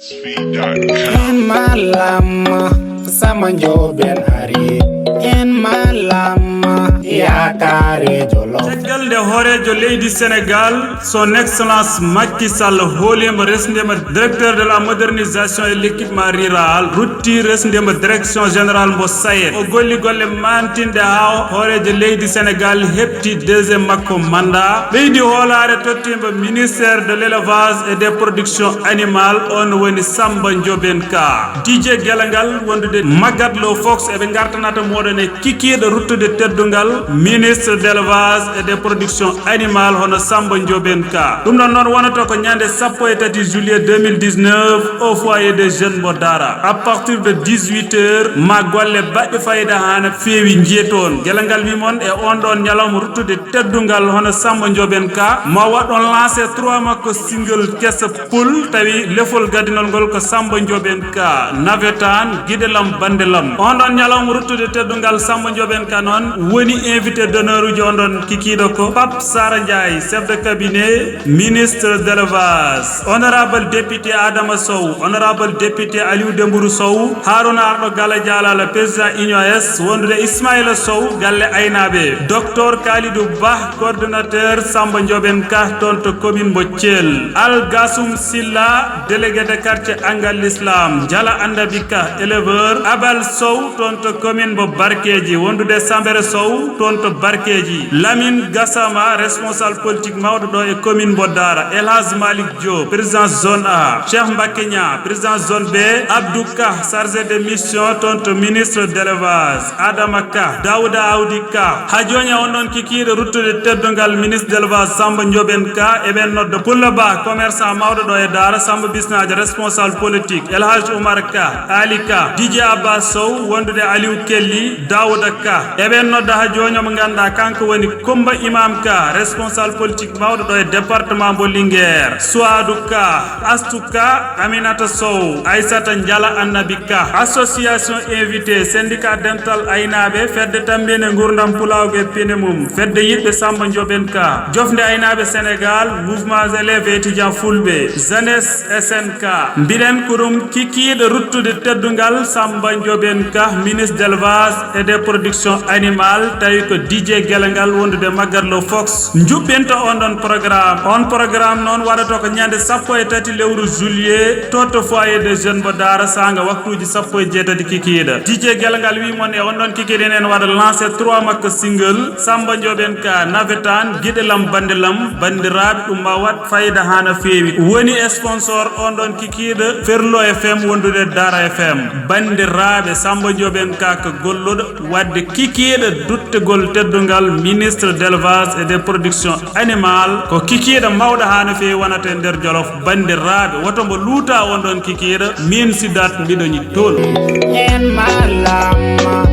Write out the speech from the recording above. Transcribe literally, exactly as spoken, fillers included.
En malam sama joben ari. En malam yakare jolo. Caggal nde hooreejo leydi Sénégal, son excellence Macky Sall, hoolima resndema directeur de la modernisation et l'équipement rural, rutti resndema direction générale mbo SAED. O golli golle mantinɗe haa hooreejo leydi Sénégal heɓti deuxième makko mandat. Ɓeydi hoolaare tottimba ministère de l'élevage et des productions animales, on woni Samba Njoben Ka. D J Gelagal wondude Maguette Lo Fox, eɓe ngartanata moɗon e kikiiɗe ruttude teddungal ministre d'élevage et des productions animales, hono Samba Njoben Ka. Ɗum ɗon noon wonata ko ñande sappo e tati juillet deux mille dix-neuf au foyer des jeunes mbo Dara. À partir de dix-huit heures, ma golle baɗɗe fayida hana feewi njiye toon. Gelagal wi mon e on ɗon ñalawma ruttude teddungal hono Samba Njoben Ka, ma waɗ on lancé trois makko single kesa pul, tawi lefol gadinol ngol ko Samba Njoben Ka, navetan, giɗe lam, bande lam. On ɗon ñalawma ruttude teddungal Samba Njoben Ka noon woni invité d'honneur uji on ɗon kikiiɗo ko Pape Sara Ndiaye, chef de cabinet ministre d'élevage, honorable député Adama Sow, honorable député Aliou Dembourou Sow, Harouna Arɗo Gala Dialala, président Union S, wondude Ismaïla Sow, galle aynaaɓe, docteur Kalidou Ba, coordonnateur Samba Njoben Ka, toon to commune mbo Thiel, Al Gasum Silla, délégué de quartier Angal Islam, Jala Annabi Ka, éleveur, Abal Sow, toon to commune mbo Barkeji, wondude Sambere Sow, toon to Barkeji, Lamine Gassama, responsable politique mawɗo ɗo e commune mbo Dara, El Hadj Malick Diop, président zone A, Cheikh Mbacké Niang, président zone B, Abdou Ka, chargé de mission, toon to ministre d'élevage, Adama Ka, Daouda Aoudi Ka. Ha jooni on ɗon kikiiɗe ruttude teddungal ministre d'élevage Samba Njoben Ka, eɓen nodda Pullo Ba, commerçant mawɗo ɗo e Dara, Samba Bisnajo, responsable politique, El Hadj Oumar Ka, Ali Ka, D J Abbas Sow, wondude Aliou Kelly, Daouda Ka. Eɓen nodda ha jooni mo ganduɗa kanko woni Kumba Imam Ka, responsable politique mawɗo ɗo e département mbo Linguère, Souadou Ka, Astou Ka, Aminata Sow, Aissata Ndiala Annabi Ka, association invité, syndicat dental aynaaɓe, fedde tammbinde ngurdam pulawɓe e pine mum, fedde yiɗɓe Samba Njoben Ka, jofde aynaaɓe Sénégal, mouvement élèves et étudiants fulɓe, jeunesse S N K. Mbiɗen ko ɗum kikiiɗe ruttude teddungal Samba Njoben Ka, ministre d'élevage et des productions animales, tawi ko D J Gelagal wondude Maguette Lo Fox juɓɓinta on ɗon programme. On programme noon waɗata ko ñande sappo e tati lewru juillet, to to foyer des jeunes mbo Dara, sanga waktuuji sappo e jeetati kikiiɗe. D J Gelagal wi mon e on ɗon kikiiɗe enen waɗa lancé trois makko single, Samba Njoben Ka, navetan, giɗe lam, bande lam, bandiraɓe, ɗum ma waɗ fayida hana feewi. Woni sponsor on ɗon kikiiɗe Ferlo F M wondude Dara F M. Bandiraɓe, Samba Njoben Ka ko golluɗo wadde kikiiɗe duttegol teddungal ministre d'élevage et des productions animales. Ko kikiiɗe mawɗo hana feewi wonata e nder Jolof. Bandiraɓe, woto mbo luuta on ɗon kikiiɗe, min Sidat mbiɗo ñi toon. En malam